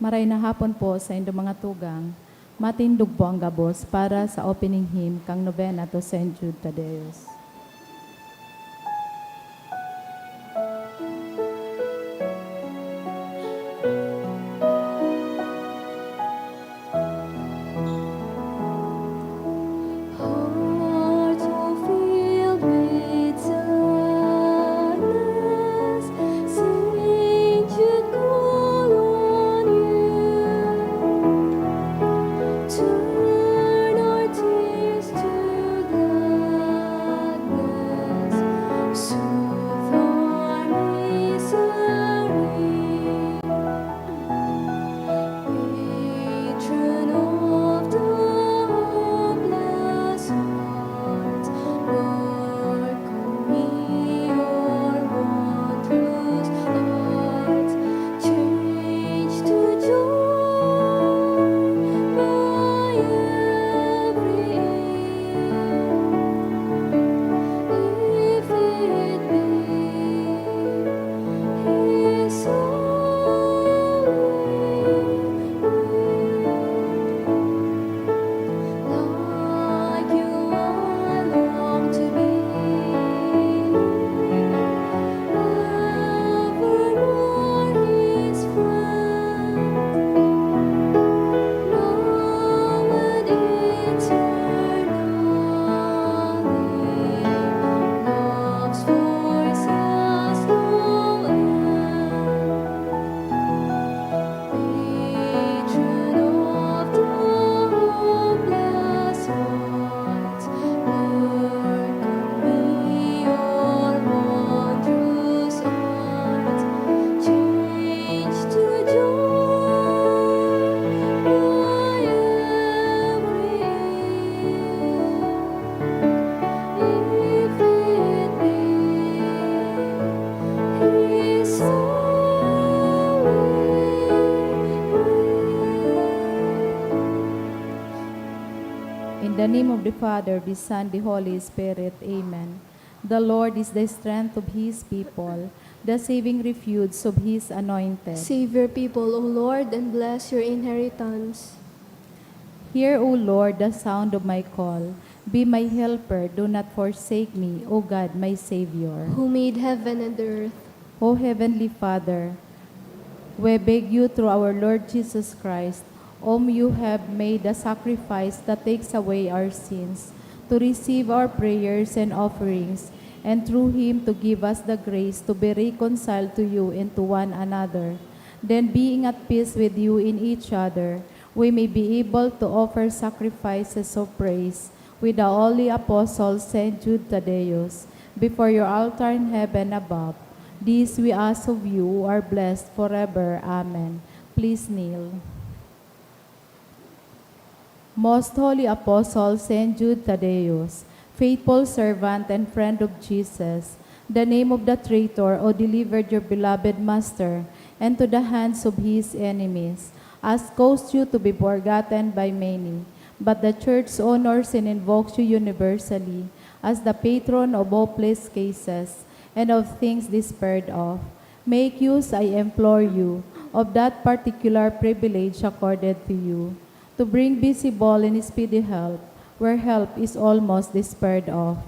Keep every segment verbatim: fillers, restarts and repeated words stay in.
Maray na hapon po sa indo mga tugang. Matindog po ang gabos para sa opening hymn kang Novena to Saint Jude Thaddeus. Hearts all filled with sadness, Saint Jude call on you. Turn our tears to gladness, soothe our misery. Patron of the hopeless heart, welcome we your wondrous heart. Change to joy by every act, if it be His holy will. Like you, I long to be evermore His friend. Now and eternally, love's voice has no end. Patron of the hopeless heart, welcome we your wondrous heart. Change to joy by every act, if it be His holy will. In the name of the Father, the Son, the Holy Spirit. Amen. The Lord is the strength of His people, the saving refuge of His anointed. Save your people, O Lord, and bless your inheritance. Hear, O Lord, the sound of my call. Be my helper, do not forsake me, O God, my Savior. Who made heaven and earth. O Heavenly Father, we beg you through our Lord Jesus Christ, whom you have made a sacrifice that takes away our sins, to receive our prayers and offerings, and through him to give us the grace to be reconciled to you and to one another. Then, being at peace with you in each other, we may be able to offer sacrifices of praise with the holy apostle Saint Jude Thaddeus, before your altar in heaven above. This we ask of you, who are blessed forever. Amen. Please kneel. Most Holy Apostle Saint Jude Thaddeus, faithful servant and friend of Jesus, the name of the traitor who delivered your beloved Master into the hands of his enemies, has caused you to be forgotten by many. But the Church honors and invokes you universally as the patron of hopeless cases and of things despaired of. Make use, I implore you, of that particular privilege accorded to you, to bring visible and speedy help where help is almost despaired of.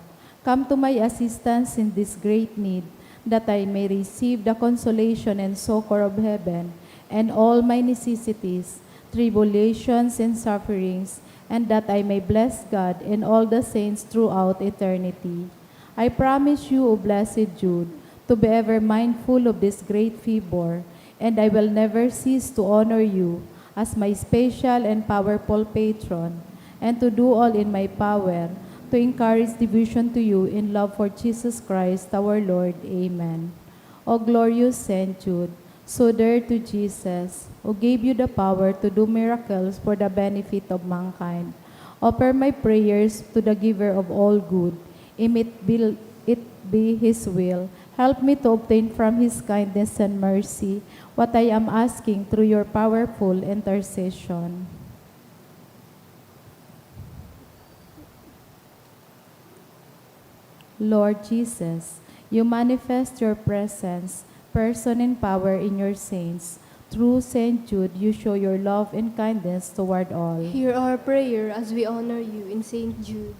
Come to my assistance in this great need, that I may receive the consolation and succor of heaven in all my necessities, tribulations, and sufferings, and that I may bless God and all the saints throughout eternity. I promise you, O blessed Jude, to be ever mindful of this great favor, and I will never cease to honor you as my special and powerful patron, and to do all in my power to encourage devotion to you in love for Jesus Christ our Lord. Amen. O glorious Saint Jude, so dear to Jesus, who gave you the power to do miracles for the benefit of mankind, offer my prayers to the Giver of all good. If it be, it be His will, help me to obtain from His kindness and mercy what I am asking through your powerful intercession. Lord Jesus, you manifest your presence, person, and power in your saints, Through Saint Jude, you show your love and kindness toward all. Hear our prayer as we honor you in Saint Jude.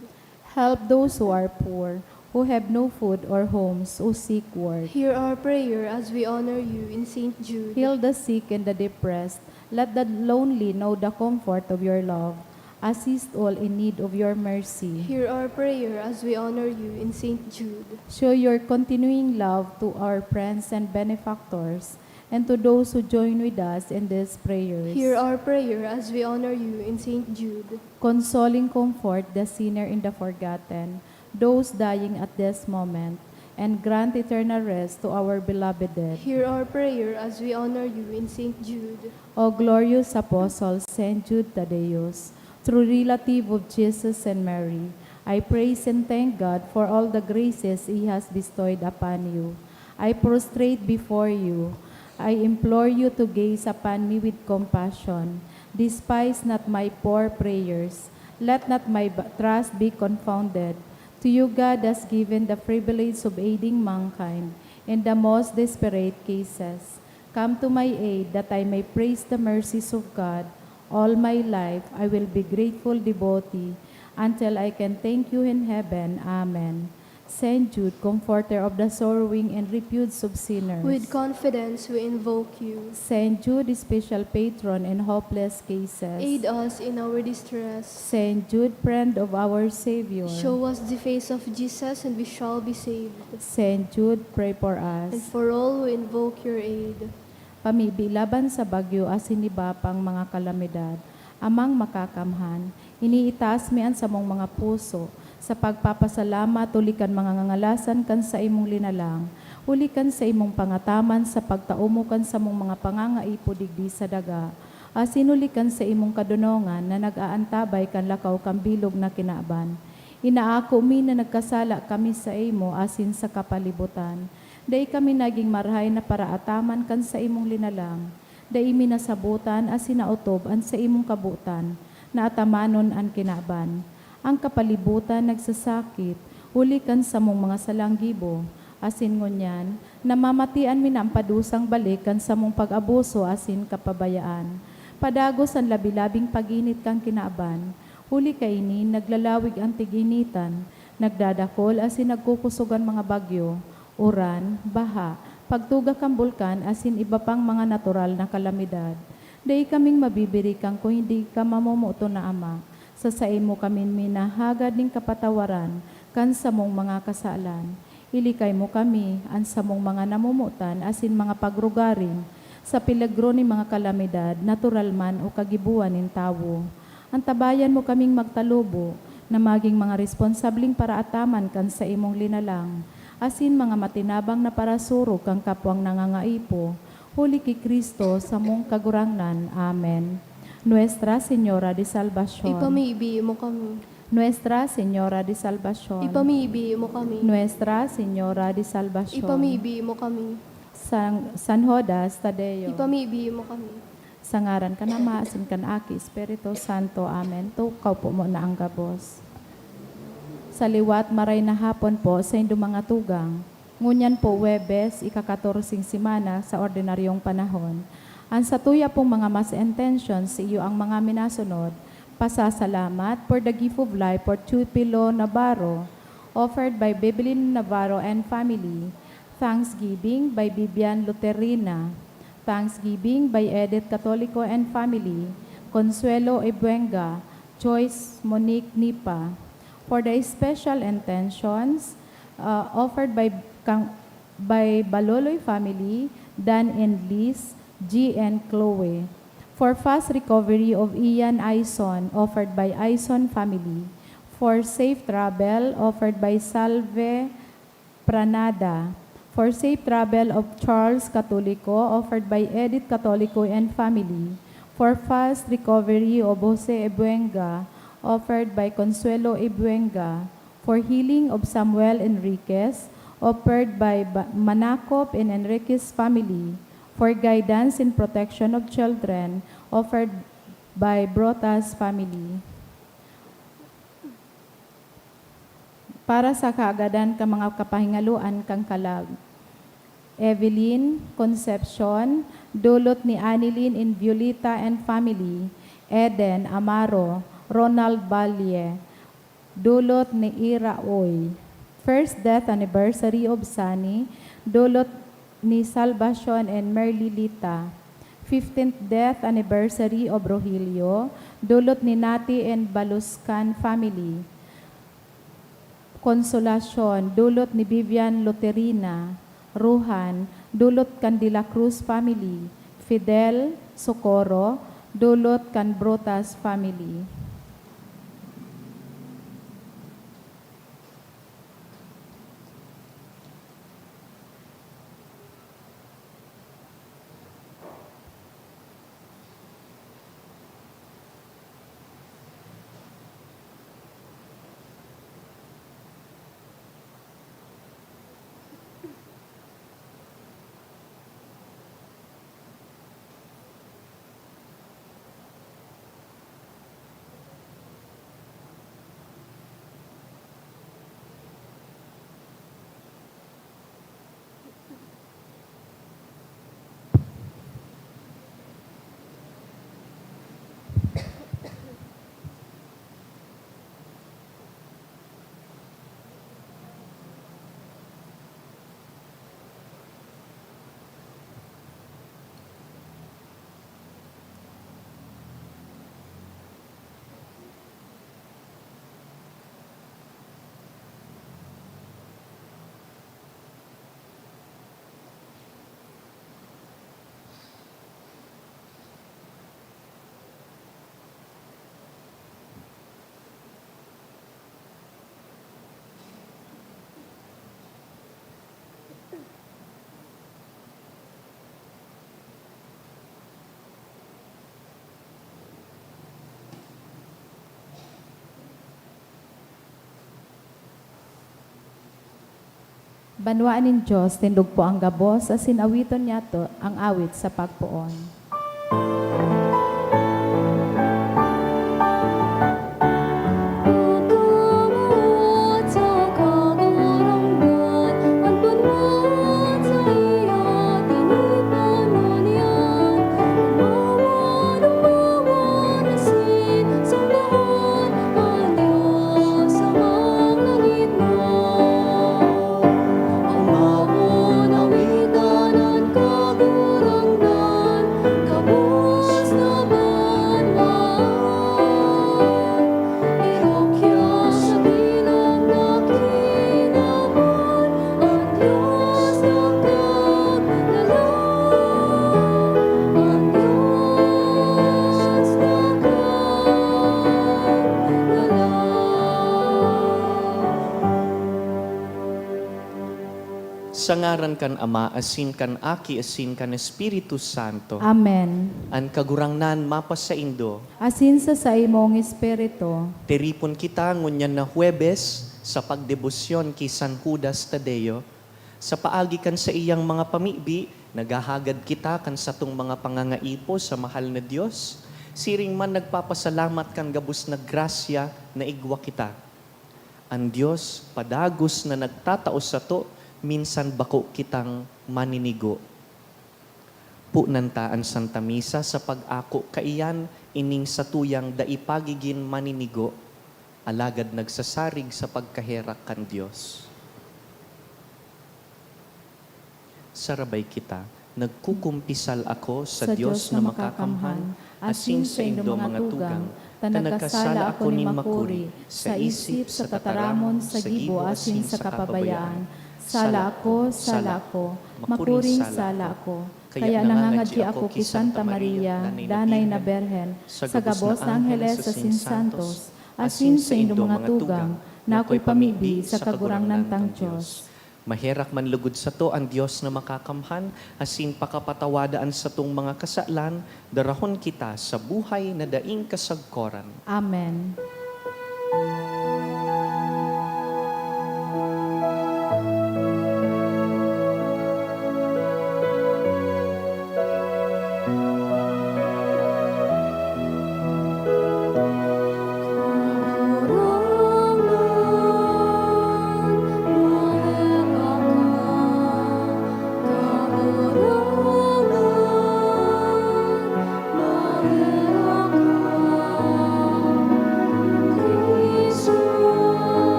Help those who are poor, who have no food or homes, who seek work. Hear our prayer as we honor you in Saint Jude. Heal the sick and the depressed. Let the lonely know the comfort of your love. Assist all in need of your mercy. Hear our prayer as we honor you in Saint Jude. Show your continuing love to our friends and benefactors, and to those who join with us in these prayers. Hear our prayer as we honor you in Saint Jude. Consoling comfort the sinner and the forgotten, those dying at this moment, and grant eternal rest to our beloved dead. Hear our prayer as we honor you in Saint Jude. O glorious Apostle Saint Jude Thaddeus, true relative of Jesus and Mary, I praise and thank God for all the graces He has bestowed upon you. I prostrate before you. I implore you to gaze upon me with compassion. Despise not my poor prayers. Let not my ba- trust be confounded. To you God has given the privilege of aiding mankind in the most desperate cases. Come to my aid that I may praise the mercies of God. All my life I will be grateful devotee until I can thank you in heaven. Amen. Saint Jude, comforter of the sorrowing and refuge of sinners. With confidence we invoke you. Saint Jude, special patron in hopeless cases. Aid us in our distress. Saint Jude, friend of our Savior. Show us the face of Jesus and we shall be saved. Saint Jude, pray for us. And for all who invoke your aid. Pamibi laban sa bagyo asin iba pang mga kalamidad. Amang Makakamhan, iniitaas mi an samong mga puso sa pagpapasalamat huli kan mga ngangalasan kan saimong linalang, huli kan saimong pangataman sa pagtao mo kan samong mga pangangaipo digdi sa daga, asin huli kan saimong kadonongan na nag-aantabay kan lakaw kan bilog na kinaban. Inaako mi na nagkasala kami saimo asin sa kapalibutan. Dai kami nagin marahay na paraataman kan saimong linalang. Dai mi nasabotan asin naotob an saimong kabotan na atamanon an kinaban. An kapalibotan nagsasakit huli kan samong mga salang gibo, asin ngunyan, namamatian mi na an padusang balik kan samong pag-abuso asin kapabayaan. Padagos an labi-labing pag-init kan kinaban, huli kaini naglalawig an tig-initan, nagdadakol asin nagkukosog an mga bagyo, uran, baha, pagtuga kan bulkan asin iba pang mga natural na kalamidad. Dai kaming mabibirikan kun hindi ka mamomoton na Ama. Sa saimo kami minahagad nin kapatawaran kan samong mga kasalan. Ilikay mo kami, an samong mga namomotan asin mga pagrugaring, sa peligro nin mga kalamidad, natural man o kagibohan nin tawo. Antabayan mo kaming magtalubo na magin mga responsableng paraataman kan saimong linalang, asin mga matinabang na parasurog kan kapwang nangangaipo, huli ki Cristo, samong Kagurangnan. Amen. Nuestra Señora de Salvacion. Ipamibi mo kami. Nuestra Señora de Salvacion. Ipamibi mo kami. Nuestra Señora de Salvacion. Ipamibi mo kami. San, San Judas Tadeo. Ipamibi mo kami. Sa ngaran kan Ama, asin kan Aki, Espiritu Santo. Amen. Tukaw po muna ang gabos. Sa liwat, maray na hapon po sa indo mga tugang. Ngunyan po, Huwebes, ika-katorseng semana sa ordinaryong panahon. An satuya pong mga mass intentions, iyo ang mga minasunod. Pasasalamat for the gift of life for Teofilo Navarro, offered by Bebelin Navarro and family. Thanksgiving by Bibian Luterina. Thanksgiving by Edith Catolico and family, Consuelo Ibuenga, Joyce Monique Nipa. For the special intentions, uh, offered by Kang-, by Baloloy family, Dan and Liz, G and Chloe. For fast recovery of Ian Aison, offered by Aison family. For safe travel, offered by Salve Pranada. For safe travel of Charles Catolico, offered by Edith Catolico and family. For fast recovery of Jose Ebuenga, offered by Consuelo Ebuenga. For healing of Samuel Enriquez, offered by Ba-, Manacop and Enriquez family. For guidance and protection of children, offered by Brotas family. Para sa kaagadan kan mga kapahingaloan kan kalag. Evelyn Concepcion, dulot ni Anilyn and Violeta and family, Eden Amaro, Ronald Valle, dulot ni Ira Uy. First death anniversary of Sunny, dulot ni Salvacion and Merlilita. Fifteenth death anniversary of Rogelio, dulot ni Nati and Baluscan family. Consolacion, dulot ni Vivian Loterina. Ruhan, dulot kan De La Cruz family. Fidel, Socorro, dulot kan Brotas family. Banwaan nin Dios, tindog po ang gabos, asin awiton niyato an awit sa pagpoon. Sa ngaran kan Ama, asin kan Aki, asin kan Espiritu Santo. Amen. An Kagurangnan mapasaindo. Asin sa saimong espiritu. Tiripon kita ngunyan na Huwebes sa pagdebosyon ki San Judas Tadeo. Sa paagi kan saiyang mga pamibi, naghahagad kita kan satong mga pangangaipo sa mahal na Dios. Siring man nagpapasalamat kan gabos na grasya na igwa kita. An Dios padagos na nagtatao sato, minsan bako kitang maninigo. Punan ta an Santa Misa sa pag-ako kaiyan ining satuyang dai pa gigin maninigo, alagad nagsasarig sa pagkaherak kan Dios. Sarabay kita, nagkukumpisal ako sa Sa Dios Dios na na makakamhan, makakamhan, asin asin saindo saindo mga mga tugang, tugang, ta ta nagkasala nagkasala ako ako nin nin makuri, makuri, sa sa isip, isip, sa sa tataramon, tataramon, sa sa gibo, gibo, asin asin sa sa kapabayaan. kapabayaan. Sala ako, sala ako, makuring sala ako. Kaya nangangadyi ako ki Santa Maria, danay na Birhen, sa gabos na angheles asin santos, asin saindo mga tugang, na akoy pamibi sa Kagurangnan tang Dios. Maherak man lugod sato an Dios na makakamhan, asin pakapatawada an satong mga kasalan, darahon kita sa buhay na daing kasagkoran. Amen.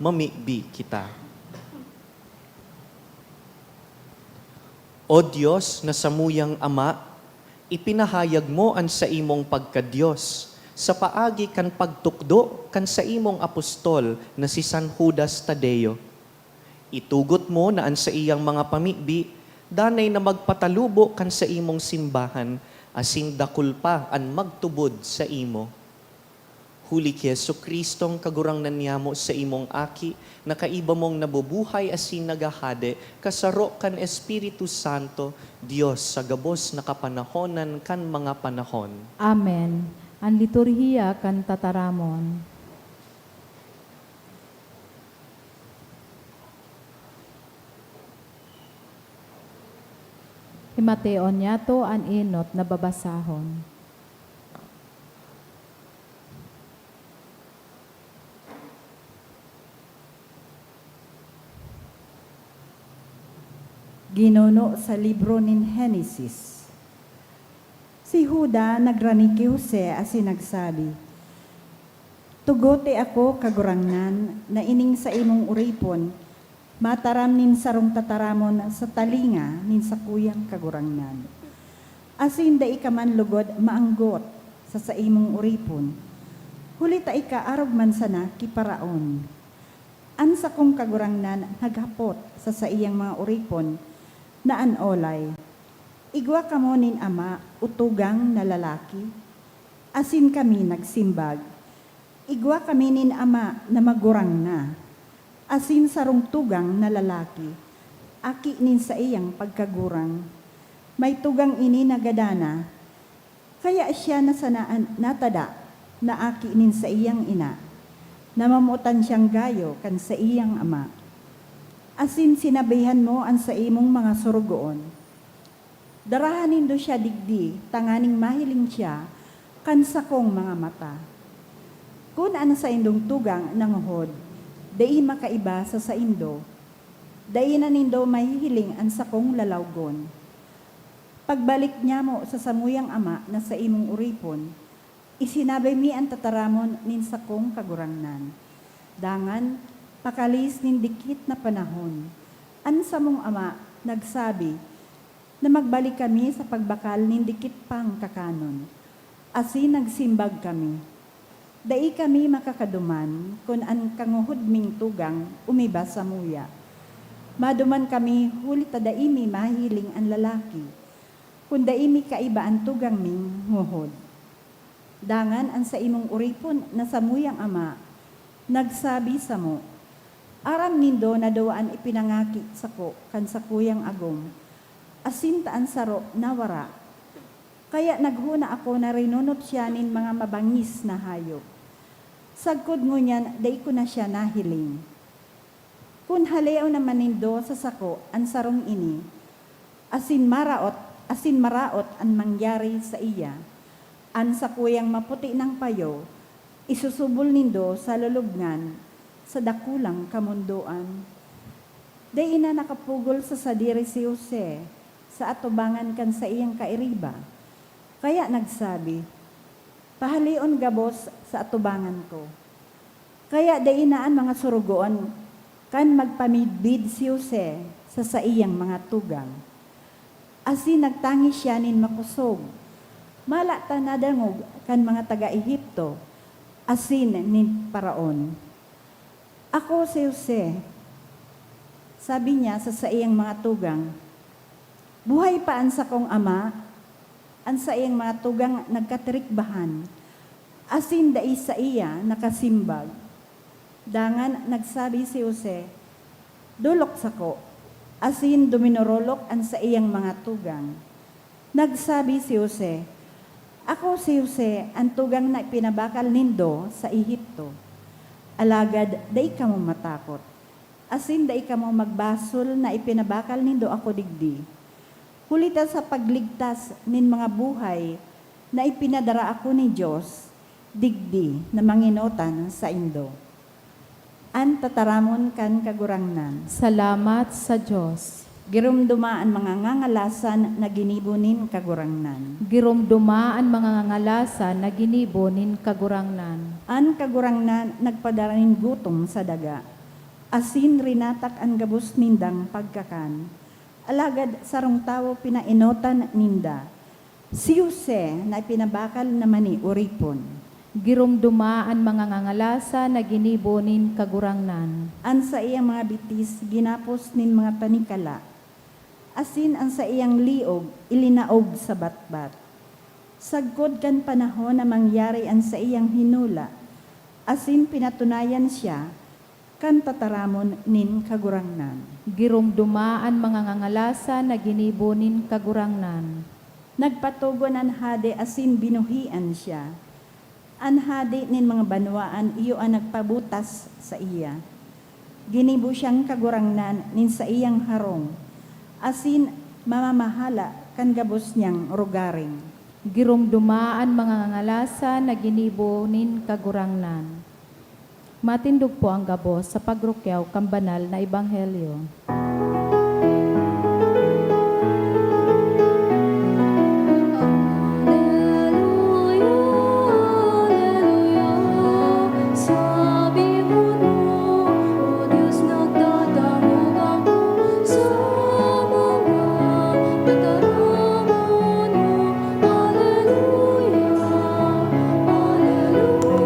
Mamibi kita. O Dios na samuyang Ama, ipinahayag mo an saimong pagka-Dios sa paagi kan pagtukdo kan saimong apostol na si San Judas Tadeo. Itugot mo na an saiyang mga pamibi danay na magpatalubo kan saimong simbahan, asin dakul pa an magtubod saimo. Huli ki Jesu-Cristong Kagurangnan niyamo, saimong Aki, na kaiba mong nabubuhay asin naghahade, kasaro kan Espiritu Santo, Dios sa gabos na kapanahonan kan mga panahon. Amen. An liturhiya kan tataramon. Himateon niyato an enot na babasahon. Ginuno sa libro nin Henesis. Si Juda nagrani ki Jose asin nagsabi, "Tugote ako, Kagurangnan, na ining saimong oripon mataram nin sarong tataramon sa talinga nin sakuyang kagurangnan. Asin dai ka man lugod maanggot sa saimong oripon, huli ta ika arog man sana ki Faraon. An sakong kagurangnan naghapot sa saiyang mga oripon na an olay, 'Igwa kamo nin ama o tugang na lalaki?' Asin kami nagsimbag, 'Igwa kami nin ama na magurang na, asin sarong tugang na lalaki, aki nin saiyang pagkagurang. May tugang ini na gadan na, kaya siya na sana an natada na aki nin saiyang ina, na mamotan siyang gayo kan saiyang ama. Asin sinabihan mo an saimong mga sorogoon, 'Daraha nindo siya digdi tanganing mahiling siya kan sakong mga mata.' Kun an saindong tugang na ngohod dai makaiba sa saindo, dai na nindo mahihiling an sakong lalawgon. Pagbalik nyamo sa samuyang ama na saimong oripon, isinabi mi an tataramon nin sakong kagurangnan. Dangan, pakalihis nin dikit na panahon, an samong ama nagsabi na magbalik kami sa pagbakal nin dikit pang kakanon. Asin nagsimbag kami, 'Dai kami makakaduman kun an kangohod ming tugang umiba samuya. Maduman kami huli ta dai mi mahihiling an lalaki, kun dai mi kaiba an tugang ming ngohod.' Dangan an saimong oripon na samuyang ama nagsabi samo, 'Aram nindo na duwa an ipinangaki sako kan sakuyang agom, asin ta an saro nawara. Kaya naghona ako na rinunot siya nin mga mabangis na hayop. Sagkod ngunyan dai ko na siya nahiling. Kun haleon naman nindo sa sako an sarong ini, asin maraot, asin maraot an mangyari saiya, an sakuyang maputi nang payo isusubol nindo sa lulubngan sa dakulang kamondoan.' Dai na nakapugol sa sadiri si Jose sa atubangan kan saiyang kairiba, kaya nagsabi, 'Pahaleon gabos sa atubangan ko.' Kaya dai na an mga sorogoon kan magpamidbid si Jose sa saiyang mga tugang, asin nagtangis siya nin makosog, mala ta nadangog kan mga taga Egipto asin nin Faraon. 'Ako si Jose,' sabi niya sa saiyang mga tugang, 'buhay pa an sakong ama.' An saiyang mga tugang nagkatrikbahan, asin dai saiya nakasimbag. Dangan nagsabi si Jose, 'Dolok sako,' asin duminorolok an saiyang mga tugang. Nagsabi si Jose, 'Ako si Jose, an tugang na ipinabakal nindo sa Egipto. Alagad dai kamo matakot, asin dai kamo magbasol na ipinabakal nindo ako digdi. Huli ta sa pagligtas nin mga buhay na ipinadara ako nin Dios digdi na mangenotan saindo.' An tataramon kan Kagurangnan. Salamat sa Dios. Giromdoma an mga ngangalasan na ginibo nin Kagurangnan. Giromdoma an mga ngangalasan na ginibo nin Kagurangnan. An Kagurangnan nagpadara nin gutom sa daga. asin rinatak an gabos nindang pagkakan. Alagad sarong tawo pinaenotan ninda, si Jose na ipinabakal na mani oripon. Giromdoma an mga ngangalasan na ginibo nin Kagurangnan. An saiyang mga bitis ginapos nin mga tanikala, asin an saiyang liog ilinaog sa batbat. Sagkod kan panahon na mangyari an saiyang hinula, asin pinatunayan siya kan tataramon nin Kagurangnan. Giromdoma an mga ngangalasan na ginibo nin Kagurangnan. Nagpatogon an hade asin binuhian siya. An hade nin mga banwaan iyo an nagpabutas saiya. Ginibo siyang kagurangnan nin saiyang harong, asin mamamahala kan gabos niyang rogaring. Giromdoma an mga ngangalasan na ginibo nin Kagurangnan. Matindog po ang gabos sa pagrukyaw kan banal na ebanghelyo. Aleluya, aleluya, sabi mo no, O Diyos, nagdadangog ako sa mga tataramon mo. Aleluya, aleluya, aleluya.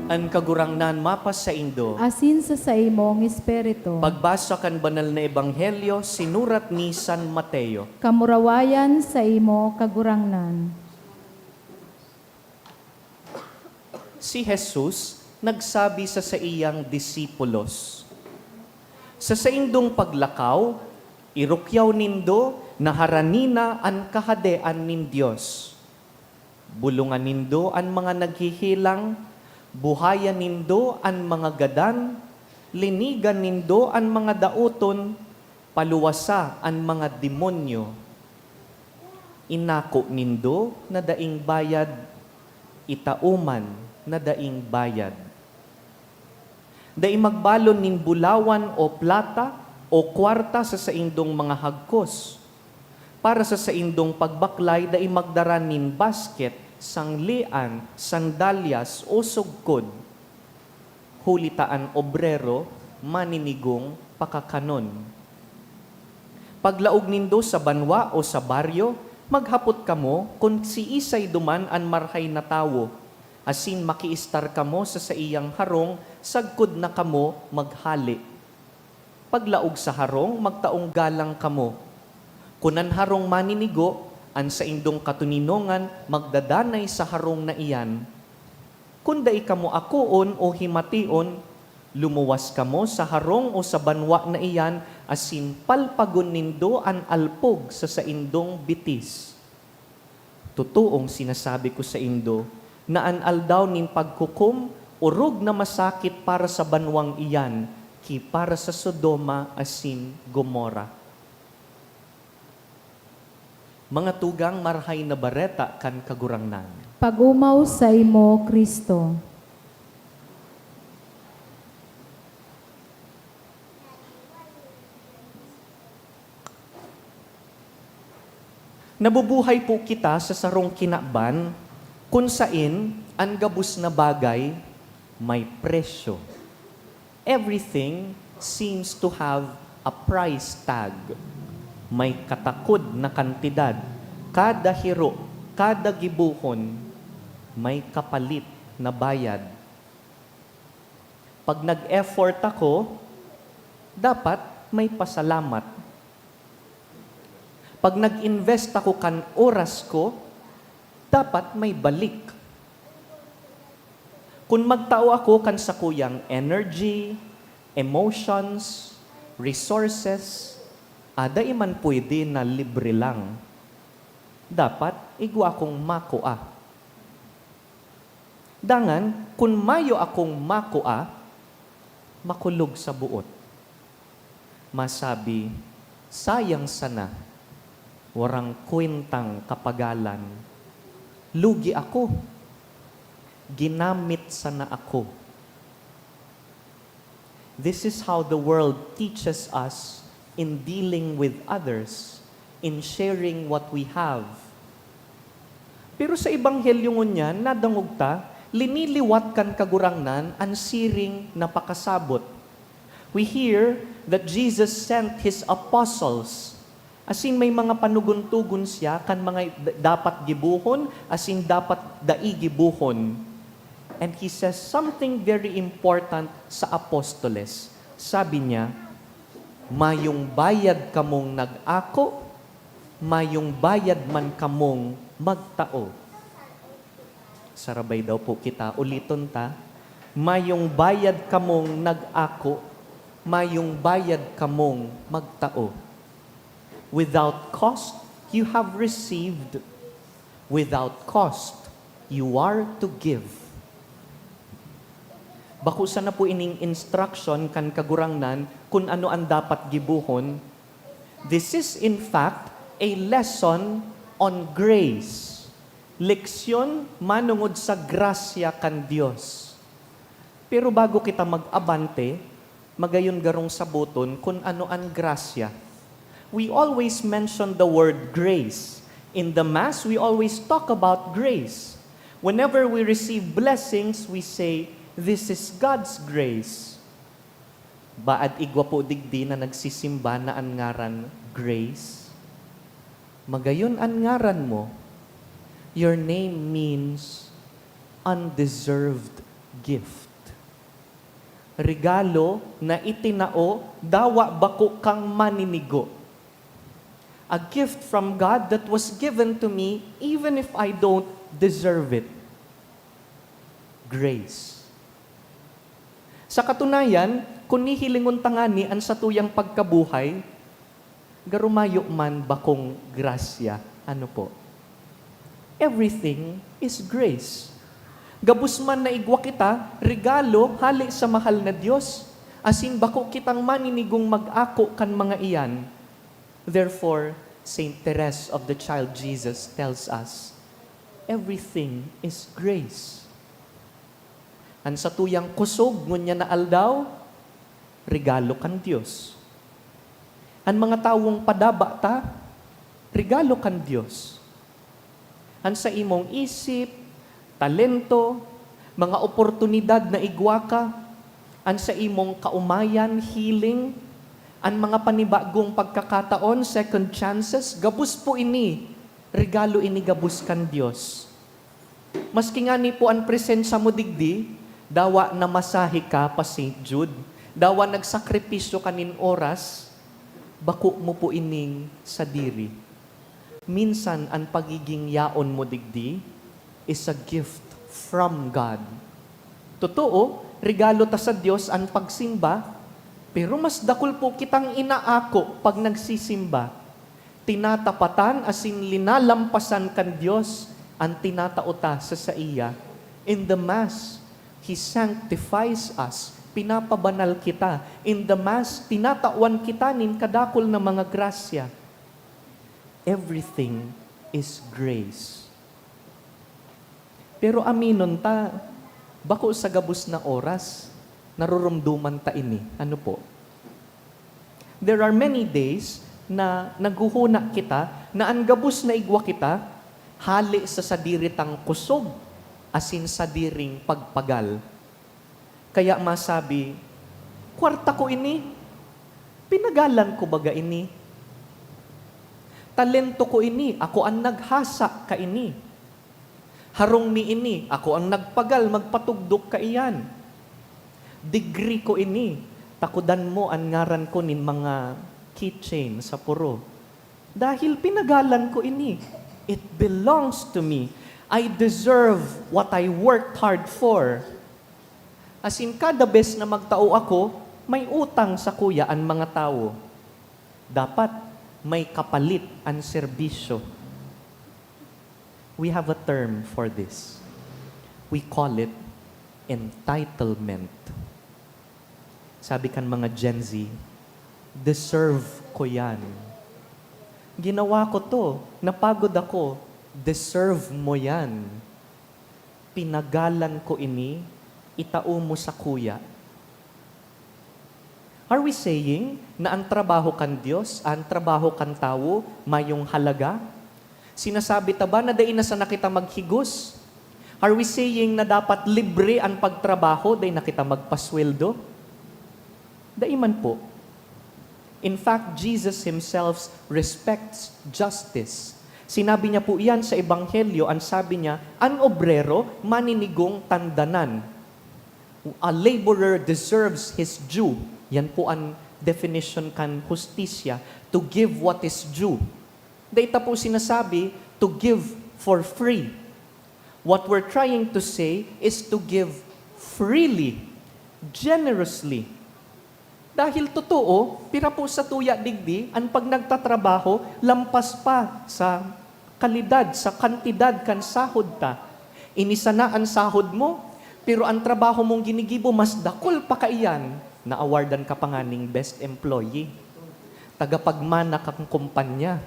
An Kagurangnan mapasaindo. Asin sa saimong espiritu. Pagbasa kan Banal na Ebanghelyo sinurat ni San Mateo. Kamurawayan saimo, Kagurangnan. Si Jesus nagsabi sa saiyang disipulos, "Sa saindong paglakaw, irukyaw nindo na harani na an Kahadean nin Dios. Bulongan nindo an mga naghehelang, buhayan nindo an mga gadan, linigan nindo an mga daoton, paluwasa an mga demonyo. Inako nindo na daing bayad, itao man na daing bayad." Dai magbalon nin bulawan o plata o kwarta sa saindong mga hagkos. Para sa saindong pagbaklay, dai magdara nin basket, sanglian, sandalyas o sugkod. Huli ta an obrero maninigong pakakanon. Paglaog nindo sa banwa o sa baryo, maghapot kamo kun siisay duman an marahay na tawo, asin makiistar kamo sa saiyang harong sagkod na kamo maghale. Paglaog sa harong, magtaong galang kamo. Kun an harong maninigo, an saindong katoninongan magdadanay sa harong na iyan. Kun dai kamo akoon o himation, lumuwas kamo sa harong o sa banwa na iyan asin palpagon nindo an alpog sa saindong bitis. Totoong sinasabi ko saindo na an aldaw nin paghukom orog na masakit para sa banwang iyan ki para sa Sodoma asin Gomorra. Mga tugang, Marahay na Bareta kan Kagurangnan. Pag-omaw saimo, Cristo. Nabubuhay po kita sa sarong kinaban kun saen an gabos na bagay may presyo. Everything seems to have a price tag. May katakod na kantidad. Kada hiro, kada gibohon, may kapalit na bayad. Pag nag-effort ako, dapat may pasalamat. Pag nag-invest ako kan oras ko, dapat may balik. Kun magtao ako kan sakuyang energy, emotions, resources, ah, dai man pwede na libre lang. Dapat igwa akong makua. Dangan, kun mayo akong makua, makulog sa boot. Masabi, "Sayang sana, warang kwentang kapagalan. Lugi ako. Ginamit sana ako." This is how the world teaches us in dealing with others, in sharing what we have. Pero sa Ebanghelyo ngunyan, nadangog ta, liniliwat kan Kagurangnan an siring na pakasabot. We hear that Jesus sent his apostles. Asin may mga panugon-tugon siya kan mga d-, dapat gibohon, asin dapat dai gibohon. And he says something very important sa apostoles. Sabi niya, "Mayong bayad kamong nag-ako, mayong bayad man kamong magtao." Sarabay daw po kita, uliton ta. "Mayong bayad kamong nag-ako, mayong bayad kamong magtao. Without cost, you have received. Without cost, you are to give." Bako sana po ining instruction kan Kagurangnan kun ano an dapat gibohon. This is, in fact, a lesson on grace. Leksyon manongod sa grasya kan Dios. Pero bago kita mag-abante, magayon garong saboton kun ano an grasya. We always mention the word grace. In the Mass, we always talk about grace. Whenever we receive blessings, we say, "This is God's grace." Baad igwa po digdi na nagsisimba na an ngaran Grace? Magayon an ngaran mo. Your name means undeserved gift. Regalo na itinao, dawa bako kang maninigo. A gift from God that was given to me even if I don't deserve it. Grace. Sa katunayan, kun hihilingon ta ngani an satuyang pagkabuhay, garo mayo man bakong grasya, ano po? Everything is grace. Gabos man na igwa kita, regalo hale sa mahal na Dios, asin bako kitang maninigong mag-ako kan mga iyan. Therefore, Saint Therese of the Child Jesus tells us, "Everything is grace." An satuyang kusog ngunyan na aldaw, regalo kan Dios. An mga tawong padaba ta, regalo kan Dios. An saimong isip, talento, mga oportunidad na igwa ka, an saimong kaomayan, healing, an mga panibagong pagkakataon, second chances, gabos po ini, regalo ini gabos kan Dios. Maski ngani po an presensya mo digdi, dawa namasahe ka pa Saint Jude, dawa nagsakripisyo ka nin oras, bako mo po ining sadiri. Minsan, an pagiging yaon mo digdi is a gift from God. Totoo, regalo ta sa Dios an pagsimba, pero mas dakul po kitang inaako pag nagsisimba. Tinatapatan asin linalampasan kan Dios an tinatao ta sa saiya. In the Mass, He sanctifies us, pinapabanal kita. In the Mass, tinatawan kita nin kadakul na mga grasya. Everything is grace. Pero aminon ta, bako sa gabos na oras, naroromdoman ta ini. Ano po? There are many days na naghuhuna kita na an gabos na igwa kita, hale sa sadiri tang kusog asin sadiring pagpagal. Kaya masabi, "Kwarta ko ini. Pinagalan ko baga ini? Talento ko ini, ako an naghasa kaini. Harong mi ini, ako an nagpagal magpatugdok kaiyan. Degree ko ini, takodan mo an ngaran ko nin mga keychain sa puro. Dahil pinagalan ko ini. It belongs to me. I deserve what I worked hard for." Asin kada bes na magtao ako, may utang sakuya an mga tawo. Dapat may kapalit an serbisyo. We have a term for this. We call it entitlement. Sabi kan mga Gen Z, "Deserve ko yan. Ginawa ko 'to, napagod ako. Deserve mo yan. Pinagalan ko ini, itao mo sakuya." Are we saying na an trabaho kan Dios, an trabaho kan tawo, mayong halaga? Sinasabi ta ba na dai na sana kita maghigos? Are we saying na dapat libre an pagtrabaho, dai na kita magpasweldo? Dai man po. In fact, Jesus himself respects justice. Sinabi niya po iyan sa Ebanghelyo, an sabi niya, "An obrero maninigong tandanan." A laborer deserves his due. Yan po an definition kan hustisya, to give what is due. Dai ta po sinasabi to give for free. What we're trying to say is to give freely, generously. Dahil totoo, pira po sa tuya digdi an pag nagtatrabaho lampas pa sa kalidad, sa kantidad kan sahod ta. Ini sana an sahod mo, pero an trabaho mong ginigibo mas dakul pa kaiyan, na-awardan ka pa nganing best employee, tagapagmana kan kumpanya.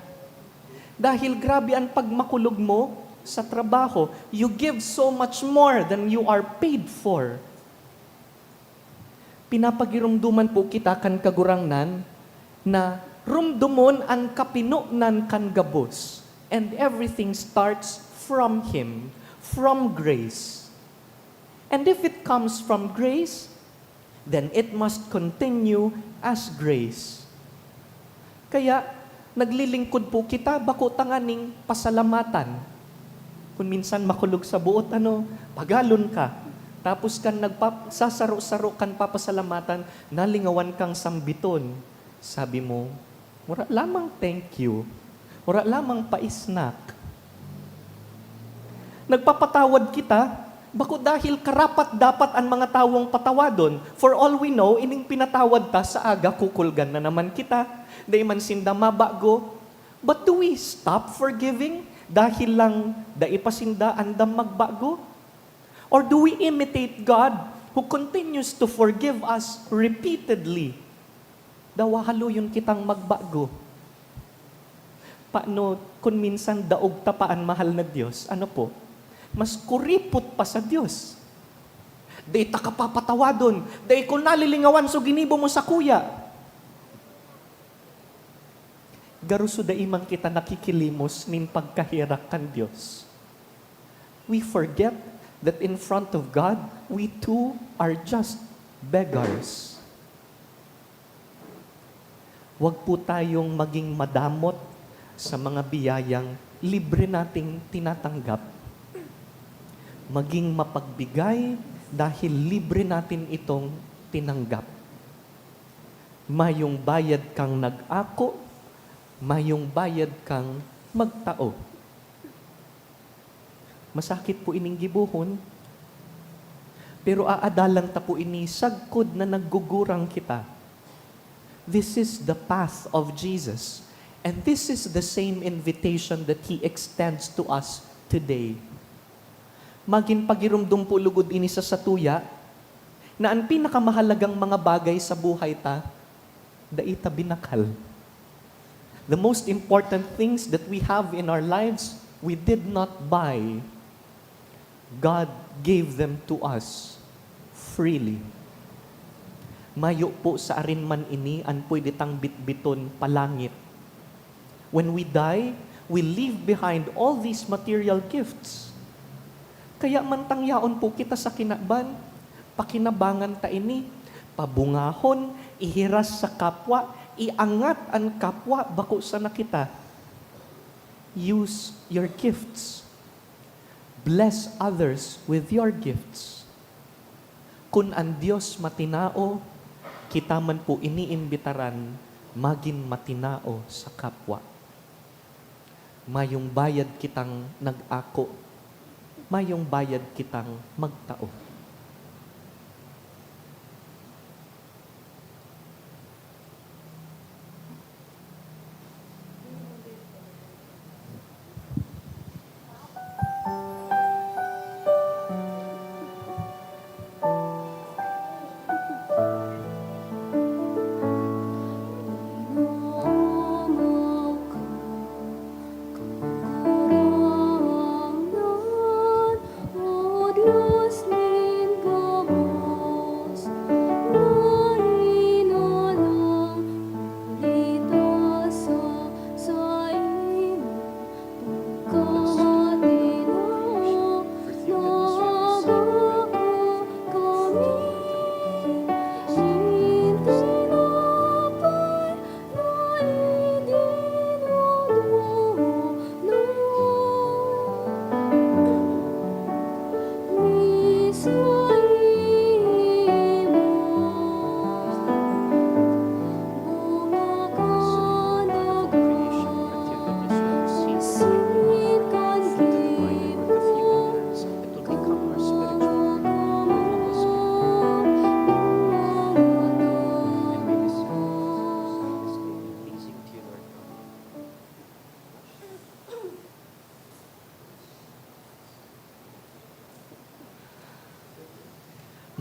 Dahil grabe an pagmakulog mo sa trabaho, you give so much more than you are paid for. Pinapagiromdoman po kita kan Kagurangnan na romdomon an kapinonan kan gabos, and everything starts from Him, from grace. And if it comes from grace, then it must continue as grace. Kaya, naglilingkod po kita, bako tanganing pasalamatan. Kun minsan makulog sa buot, ano, pagalon ka. Tapos kan nagpap-, sasaro-saro kan papasalamatan, nalingawan kang sambiton. Sabi mo, "Wala lamang thank you. Wala lamang pa-snack." Nagpapatawad kita, bako dahil karapat-dapat an mga tawong patawadon. For all we know, ining pinatawad ta sa aga, kukulgan na naman kita. Dai man sinda mabago. But do we stop forgiving dahil lang dai pa sinda andam magbago? Or do we imitate God who continues to forgive us repeatedly? Dawa haloyon kitang magbago. Paano kun minsan daog ta pa an mahal na Dios? Ano po? Mas kuripot pa sa Dios. Dai ta ka papatawadon. Dai ko nalilingawan so ginibo mo sakuya. Garo so dai man kita nakikilimos nin pagkaherak kan Dios. We forget that in front of God, we too are just beggars. Huwag po tayong maging madamot sa mga biyayang libre nating tinatanggap. Maging mapagbigay dahil libre natin itong tinanggap. Mayong bayad kang nag-ako, mayong bayad kang magtao. Masakit po ining gibohon, pero aadalan ta po ini sagkod na naggugurang kita. This is the path of Jesus, and this is the same invitation that He extends to us today. Magin pagiromdom po lugod ini sa satuya, na an pinakamahalagang mga bagay sa buhay ta, dai ta binakal. The most important things that we have in our lives, we did not buy. God gave them to us freely. Mayo po sa arin man ini an pwede tang bitbiton palangit. When we die, we leave behind all these material gifts. Kaya mantang yaon po kita sa kinaban, pakinabangan ta ini, pabungahon, ihiras sa kapwa, iangat an kapwa bako sana kita. Use your gifts. Bless others with your gifts. Kun an Dios matinao, kita man po iniimbitaran magin matinao sa kapwa. Mayong bayad kitang nag-ako, mayong bayad kitang magtao.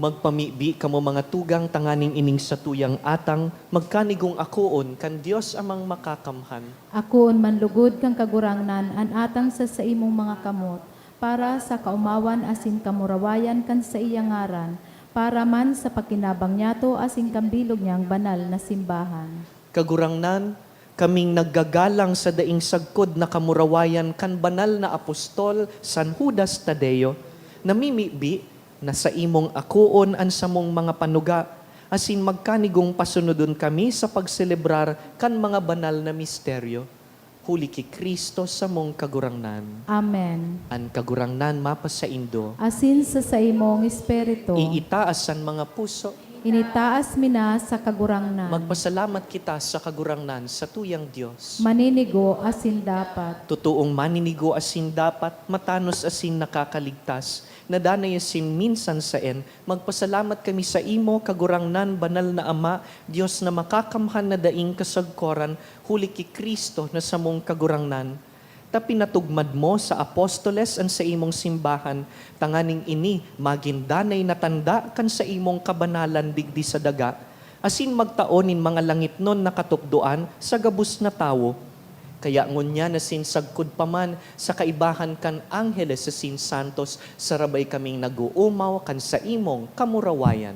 Magpamibi kamo, mga tugang, tanganing ining satuyang atang magkanigong akoon kan Dios Amang Makakamhan. Akoon man lugod kan Kagurangnan an atang sa saimong mga kamot, para sa kaomawan asin kamurawayan kan saiyang ngaran, para man sa pakinabang niyato asin kan bilog niyang banal na simbahan. Kagurangnan, kaming naggagalang sa daing sagkod na kamurawayan kan banal na apostol San Judas Tadeo, namimibi na saimong akoon an samong mga panuga, asin magkanigong pasunodon kami sa pagselebrar kan mga banal na misteryo. Huli ki Cristo samong Kagurangnan. Amen. An Kagurangnan mapasaindo. Asin sa saimong espiritu. Iitaas an mga puso. Initaas mi na sa Kagurangnan. Magpasalamat kita sa Kagurangnan, satuyang Dios. Maninigo asin dapat. Totoong maninigo asin dapat, matanos asin nakakaligtas, na danay asin minsan saen, magpasalamat kami saimo, Kagurangnan, banal na Ama, Dios na makakamhan na daing kasagkoran, huli ki Cristo na samong Kagurangnan. Ta pinatugmad mo sa apostoles an saimong simbahan, tanganing ini magin danay na tanda kan saimong kabanalan digdi sa daga, asin magtao nin mga langitnon na katukdoan sa gabos na tawo. Kaya ngunyan asin sagkod pa man sa kaibahan kan angheles asin santos, sarabay kaming nag-oomaw kan saimong kamurawayan.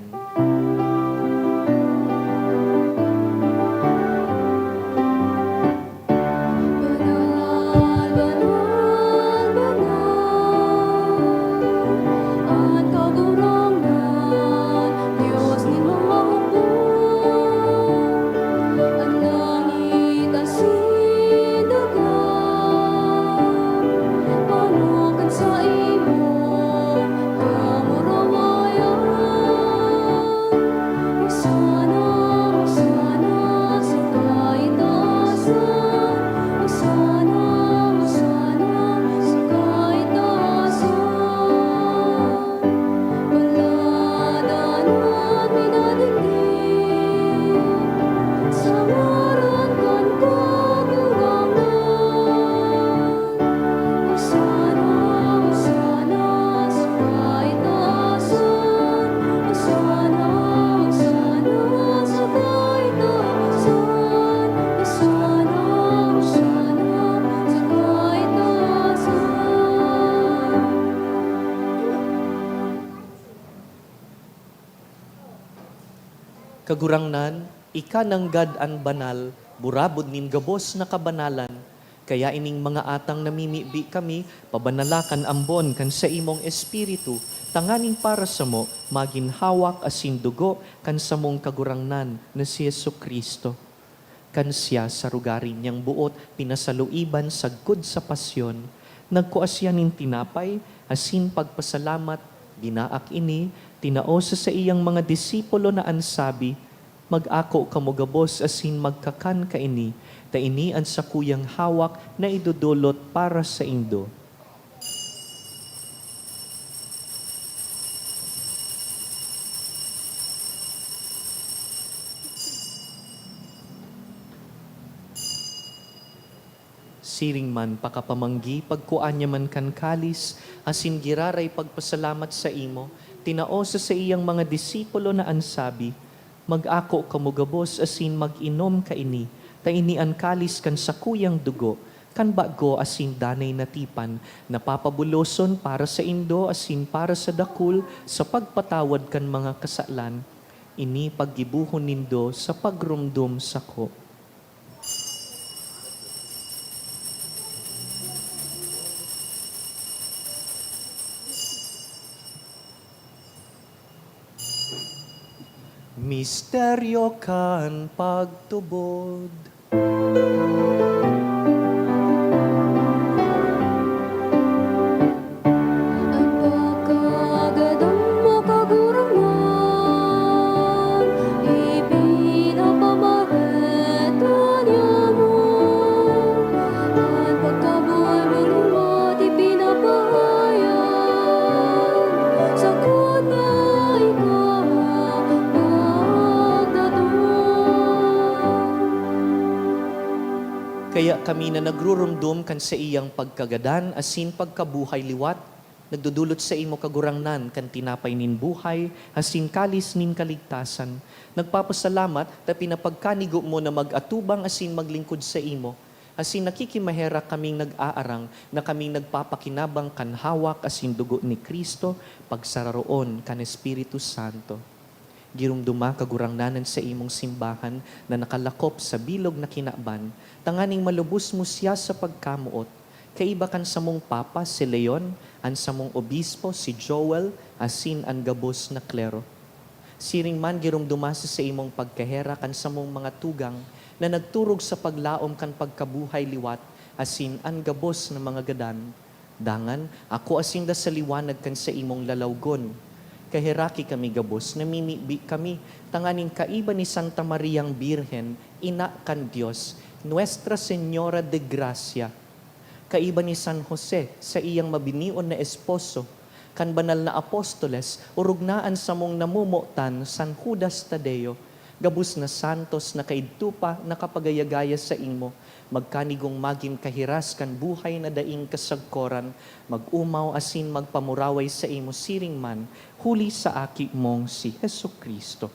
Kagurangnan, ika nanggad an banal, burabod nin gabos na kabanalan. Kaya ining mga atang namimibi kami, pabanala kan ambon kan saimong Espiritu, tanganing para samo magin hawak asin dugo kan samong Kagurangnan na si Jesu-Cristo. Kan siya sa rugari niyang boot pinasaluiban sagkod sa pasyon, nagkua siya nin tinapay asin pagpasalamat, binaak ini, tinao sa saiyang mga disipulo na an sabi, "Mag-ako kamo gabos asin magkakan kaini, ta ini an sakuyang hawak na idodolot para saindo." Siring man pakapamanggi, pagkua niya man kan kalis, asin giraray pagpasalamat saimo, tinao sa saiyang mga disipulo na an sabi, "Mag-ako kamo gabos asin mag-inom kaini, ta ini an kalis kan sakuyang dugo, kan bago asin danay na tipan, na papabuloson para saindo asin para sa dakul sa pagpatawad kan mga kasalan. Ini paggibohon nindo sa pagromdom sako." Misteryo kan pagtubod. An pagkagadan mo, Kagurangnan, ipinapamareta niamo. An pagkabuhay mo liwat ipinapahayag, sagkod na ika magdadon. Kaya kami na nagruromdom kan saiyang pagkagadan asin pagkabuhay liwat, Nagdodolot saimo, Kagurangnan, kan tinapay nin buhay, asin kalis nin kaligtasan. Nagpapasalamat ta pinapagkanigo mo na mag-atubang asin maglingkod saimo. Asin nakikimaherak kaming nag-aarang na kaming nagpapakinabang kan hawak asin dugo ni Cristo, pagsararoon kan Espiritu Santo. Giromdoma, Kagurangnan, an saimong simbahan na nakalakop sa bilog na kinaban, tanganing malubos mo siya sa pagkamoot, kaiba kan samong Papa, si Leon, an samong Obispo, si Joel, asin an gabos na klero. Siring man, giromdoma sa saimong pagkaherak an samong mga tugang na nagturog sa paglaom kan pagkabuhay liwat, asin an gabos na mga gadan. Dangan, akoa sinda sa liwanag kan saimong lalawgon. Kaheraki kami gabos, namimibi kami, tanganing kaiba ni Santa Mariang Birhen, Ina kan Dios, Nuestra Señora de Gracia, kaiba ni San Jose, saiyang mabinion na esposo, kan banal na apostoles, orog na an samong namomotan, San Judas Tadeo, gabos na santos na kaidto pa nakapagayagaya saimo, magkanigong magin kahiras kan buhay na daing kasagkoran, mag-omaw asin magpamuraway saimo siring man, huli sa Aki mong si Jesu-Cristo.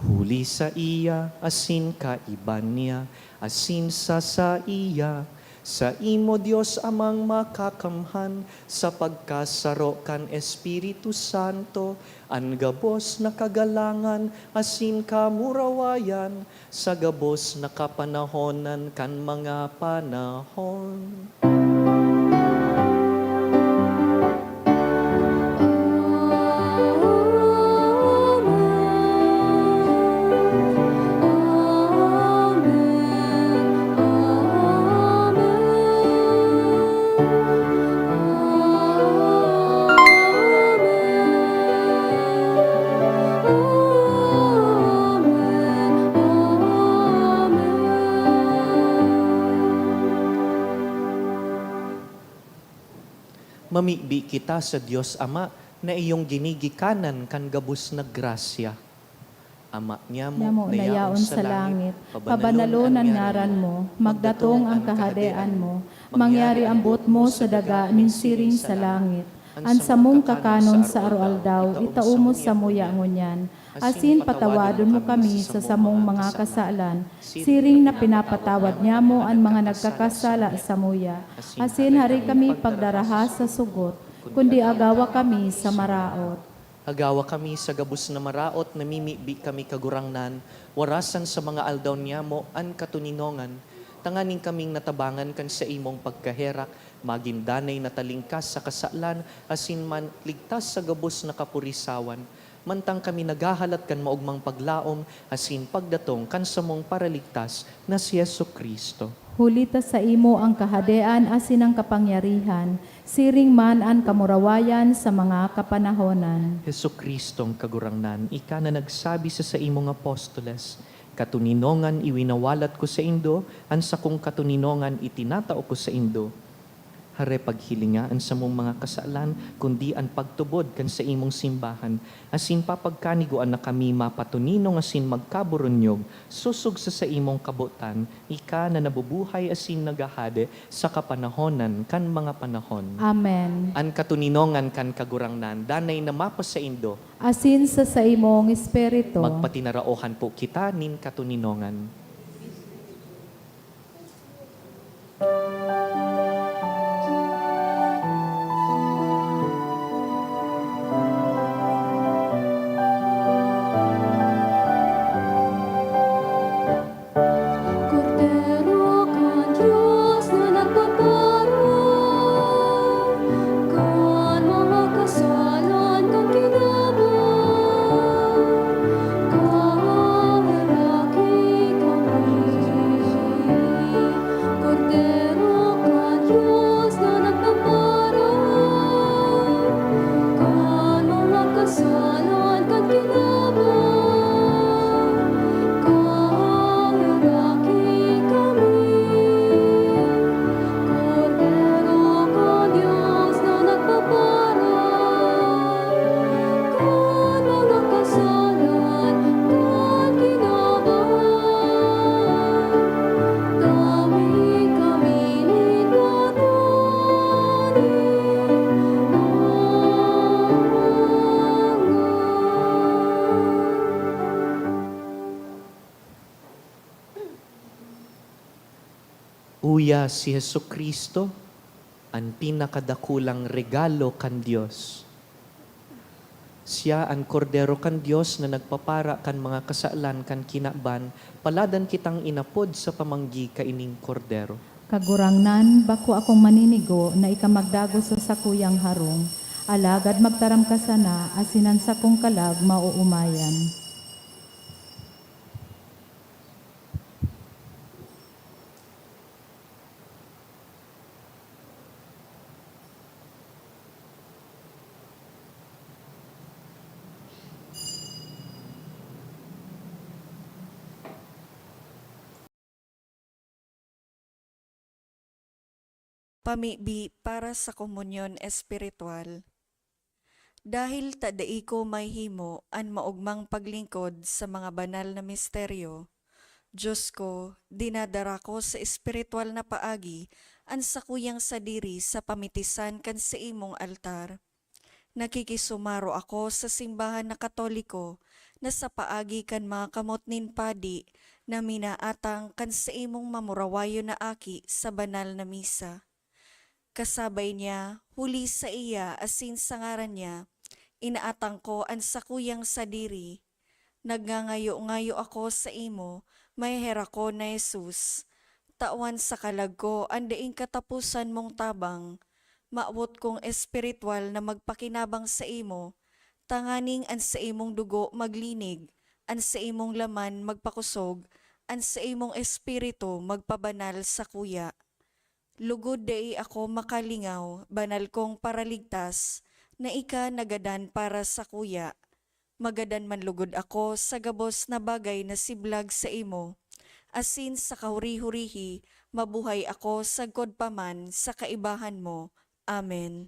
Huli saiya, asin kaiba niya, asin sa saiya, saimo, Dios Amang Makakamhan, sa pagkasaro kan Espiritu Santo, an gabos na kagalangan asin kamurawayan, sa gabos na kapanahonan kan mga panahon. Mamibi kita sa Dios Ama na iyong ginigikanan kan gabos na grasya. Ama niamo, Niamo na na yaon yaon sa sa langit, langit, pabanalon pabanalon an an ngaran ngaran mo, mo, magdatong magdatong an an kahadean kahadean mo, mo, mangyari mangyari an an boot boot mo mo sa sa daga daga nin nin siring siring sa sa langit. langit. An An samong samong kakanon kakanon sa sa aroaldaw, aroaldaw, itao itao mo mo samuya samuya ngunyan. ngunyan. Asin Asin patawadon mo patawadon mo kami kami sa sa samong samong mga mga kasalan, kasalan, siring siring na na pinapatawad pinapatawad niamo niamo an an mga mga nagkakasala nagkakasala samuya. samuya. Asin Asin hari hari kami kami pagdaraha pagdaraha sa sa sugot, sugot, kundi kundi agawa agawa kami kami sa sa maraot. Agawa kami sa gabos na maraot, namimibi kami, Kagurangnan, warasan sa mga aldaw niyamo an katoninongan, tanganing kaming natabangan kan saimong pagkaherak, magin danay na talingkas sa kasalan, asin man ligtas sa gabos na kapurisawan, mantang kami naghahalat kan maogmang paglaom asin pagdatong kan samong Paraligtas na si Jesu-Cristo. Huli ta saimo an kahadean asin an kapangyarihan, siring man an kamurawayan sa mga kapanahonan. Jesu-Cristong Kagurangnan, ika na nagsabi sa saimong apostoles, "Katoninongan iwinawalat ko saindo, an sakong katoninongan itinatao ko saindo." Hare, paghilinga an samong mga kasalan, kundi an pagtubod kan saimong simbahan, asin papagkanigoan na kami mapatoninong asin magkaburunyog, sosog sa saimong kabotan, ika na nabubuhay asin naghahade sa kapanahonan kan mga panahon. Amen. An katoninongan kan Kagurangnan danay na mapasaindo. Asin sa saimong espiritu. Magpatinaraohan po kita nin katoninongan. Kordero kan Dios na nagpaparoon kan mga kasalan kan kinaban, kaheraki kan Uya si Jesu-Cristo, an pinakadakulang regalo kan Dios. Siya an Kordero kan Dios na nagpapara kan mga kasalan kan kinaban. Paladan kitang inapod sa pamanggi kaining Kordero. Kagurangnan, bako akong maninigo na ika magdagos sa sakuyang harong, alagad magtaram ka sana, asin an sakong kalag maoomayan. Pamibi para sa komunyon espiritual. Dahil ta dai ko mahimo an maogmang paglingkod sa mga banal na misteryo, Dios ko, dinadara ko sa espiritual na paagi an sakuyang sadiri sa pamitisan kan saimong altar. Nakikisumaro ako sa simbahan na Katoliko na sa paagi kan mga kamot nin padi na minaatang kan saimong mamurawayon na aki sa banal na misa. Kasabay niya, huli saiya asin sa ngaran niya, inaatang ko an sakuyang sadiri. Nagngangayo-ngayo ako saimo, maheherak ko na Jesus, tawan sa kalag ko an daing kataposan mong tabang. Mawot kong espiritual na magpakinabang saimo, tanganing an saimong dugo maglinig, an saimong laman magpakosog, an saimong espiritu magpabanal sakuya. Lugod dai ako makalingaw, banal kong Paraligtas, na ika nagadan para sakuya. Magadan man lugod ako sa gabos na bagay na siblag saimo, asin sa kahuri-hurihi mabuhay ako sagkod pa man sa kaibahan mo. Amen.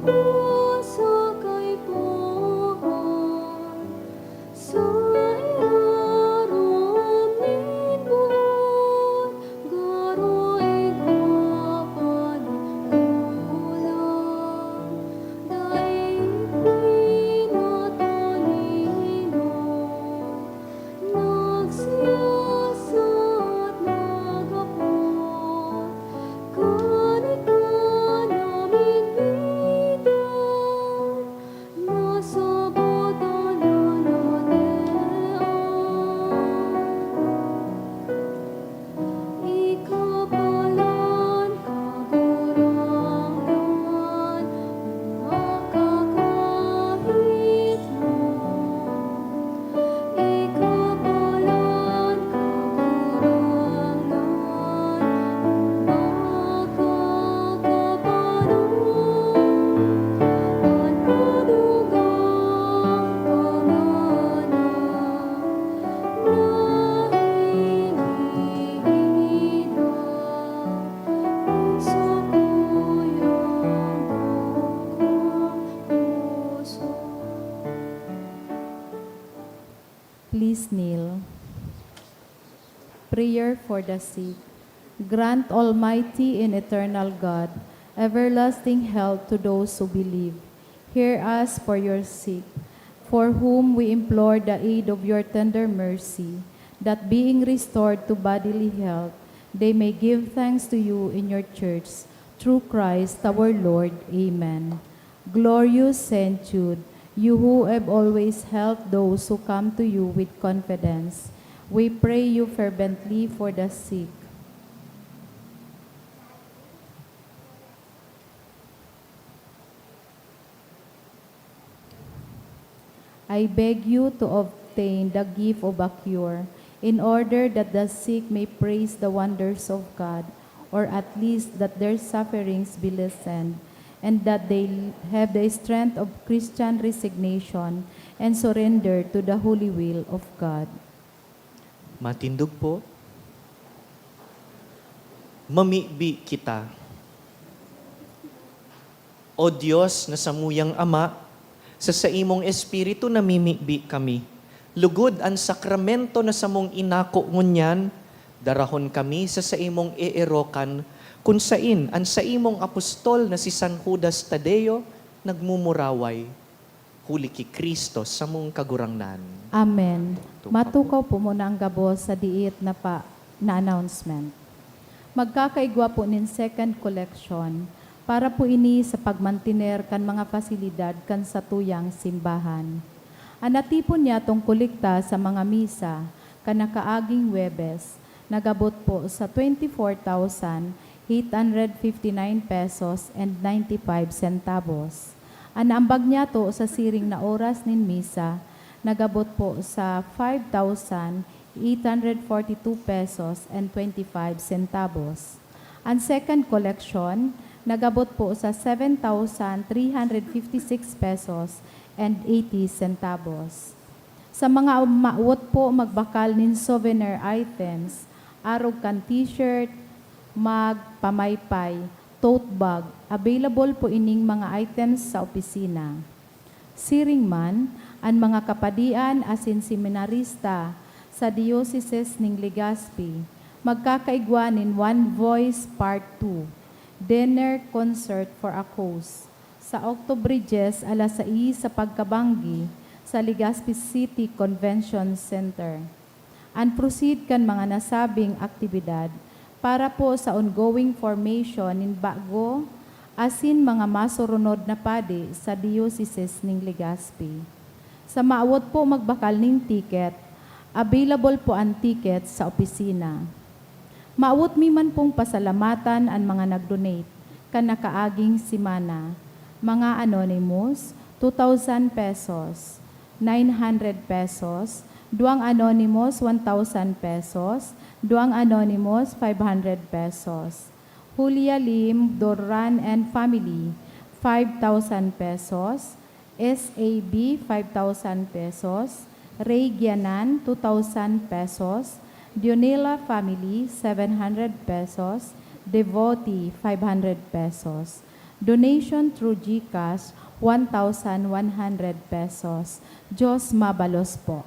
Sa kaipuhan, sa irarom nin buot, garo igwa pa nin kulang, dai pinatolino. Nagsiyasat, nagapot, kan ika naming bida, nasabotan na natin. Ikapalan, Kagurangnan, makakahit mo. Ikapalan, Kagurangnan, makakapano an madugang pamana na hinihiling na sakuyang dakong puso. Please kneel. Prayer for the sick. Grant, Almighty and eternal God, everlasting health to those who believe. Hear us for your sick, for whom we implore the aid of your tender mercy, that being restored to bodily health, they may give thanks to you in your church, through Christ our Lord. Amen. Glorious Saint Jude, you who have always helped those who come to you with confidence, we pray you fervently for the sick. I beg you to obtain the gift of a cure, in order that the sick may praise the wonders of God, or at least that their sufferings be lessened, and that they have the strength of Christian resignation and surrender to the holy will of God. Matindog po. Mamibi kita. O Dios na samuyang Ama, sa saimong Espiritu namimibi kami. Lugod an sakramento na samong inako ngunyan, darahon kami sa saimong eerokan, kun sain an saimong apostol na si San Judas Tadeo nagmumuraway, huli ki Cristo samong Kagurangnan. Amen. Matukaw po muna ang gabos sa diit na pa, na announcement. Magkakaigwa po nin second collection para po ini sa pagmantiner kan mga pasilidad kan satuyang simbahan. An natipon niyatong kolekta sa mga misa kan nakaaging Huwebes nagabot po sa twenty-four thousand eight hundred fifty-nine pesos and ninety-five centavos. An naambag niyato sa siring na oras nin misa nagabot po sa five thousand eight hundred forty-two pesos and twenty-five centavos. An second collection nagabot po sa seven thousand three hundred fifty-six pesos and eighty centavos. Sa mga mawot po magbakal nin souvenir items, arog kan t-shirt, mug pamaypay, tote bag, available po ining mga items sa opisina. Siring man, an mga kapadian asin seminarista sa Diocese nin Legazpi magkakaigwa nin One Voice Part two, Dinner Concert for a Cause, sa Oktubre dyes, alas sais sa pagkabanggi, sa Legazpi City Convention Center. An proceed kan mga nasabing aktibidad para po sa ongoing formation nin bago asin mga masurunod na padi sa Diocese nin Legazpi. Sa mawot po magbakal nin ticket, available po an ticket sa opisina. Mawot mi man pong pasalamatan an mga nag-donate kan nakaaging semana, mga anonymous, two thousand pesos, nine hundred pesos, duwang anonymous, one thousand pesos, duwang anonymous, five hundred pesos. Julia Lim Dorran and family, five thousand pesos, S A B, five thousand pesos, Ray Gianan, two thousand pesos, Dionela family, seven hundred pesos, Devotee, five hundred pesos. Donation through GCash, one thousand one hundred pesos. Diyos mabalos po.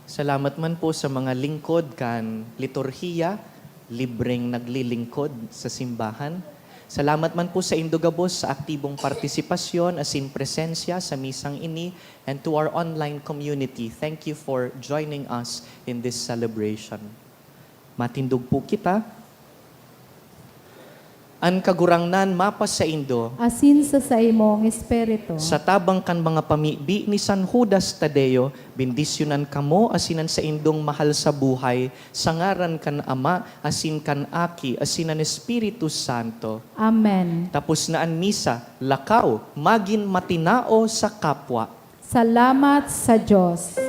Salamat man po sa mga lingkod kan liturhiya, libreng naglilingkod sa simbahan. Salamat man po sa indo gabos sa aktibong partisipasyon asin presensya sa misang ini, and to our online community, thank you for joining us in this celebration. Matindog po kita. An Kagurangnan mapasaindo. Asin sa saimong espiritu. Sa tabang kan mga pamibi ni San Judas Tadeo, bendisyonan kamo asin an saindong mahal sa buhay, sa ngaran kan Ama, asin kan Aki, asin an Espiritu Santo. Amen. Tapos na an misa, lakaw, magin matinao sa kapwa. Salamat sa Diyos.